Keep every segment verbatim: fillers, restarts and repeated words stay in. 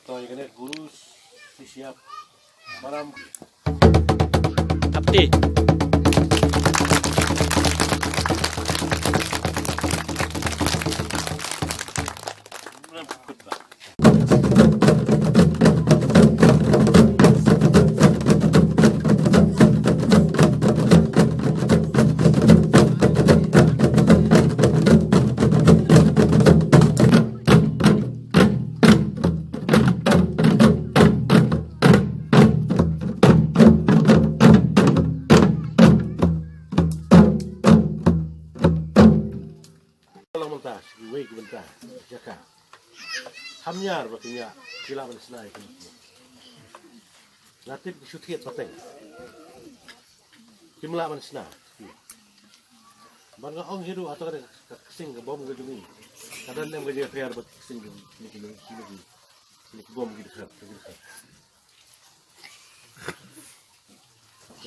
To ïa kane guru si siap. Maram. Apti. Long mynta, wei ki bynta jaka. Ham ñiar ba ki ñiah, ki lah ban shna ïa ki. La tip ki shu thied pateng. Kim lah ban shna. Ban nga ong hi ruh, hato ka dei ka ksing ka bom ka jong ngi. Ka don em ka jingïapher bad ka ksing ka jong ngi, ki, ki, ki, ki bom ki dkhar, ki dkhar.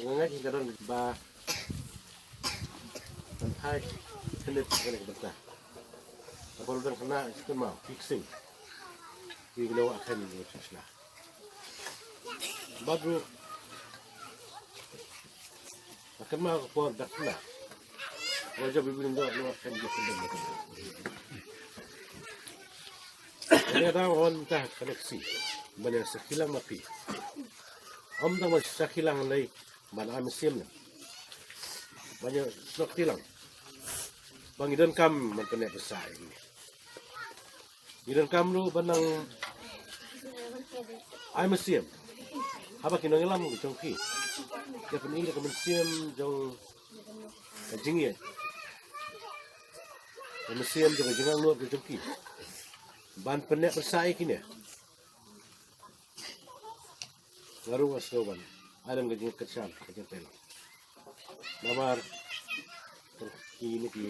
Nga ngeit ka don ba ban thait khyndiat kane ka bynta. Ka bom dang khynnah, ki kynmaw, ki ksing. Ki kynmaw akan ki shna. Bad ruh Akan ma ka por dak na. Wajib ibu nendo luar kan dia pun. Ini ada orang tah koneksi. Banyak sekilang mapi. Om tang masih sekilang lagi. Mana am sim na. Banyak sekilang. Bang idan kam man kena besai. Ngi donkam ruh ban nang ai mynsiem. Haba ki nongïalam ki jong ki, ki pyni ïa ka mynsiem jong ka jingïeit, ka mynsiem jong ka jingangnud ka jong ki ban pynneh pynsah ïa kine. Nga ruh nga sngew ban ai lem ka jingkyrshan ka jingtei. Namar kine ki,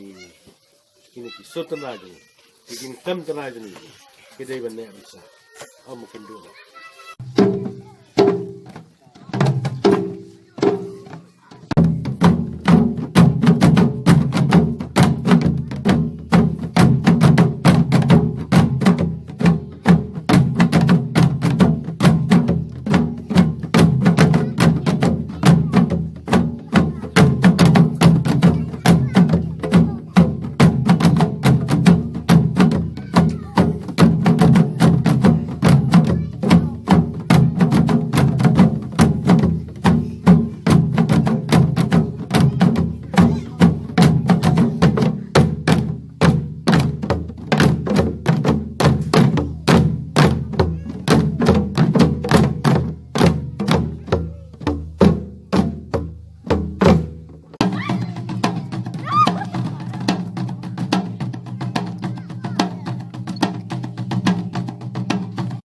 kine ki sur tynrai jong ngi, ki jingtem tynrai jong ngi, ki dei ban neh ban sah. Ym kin duh.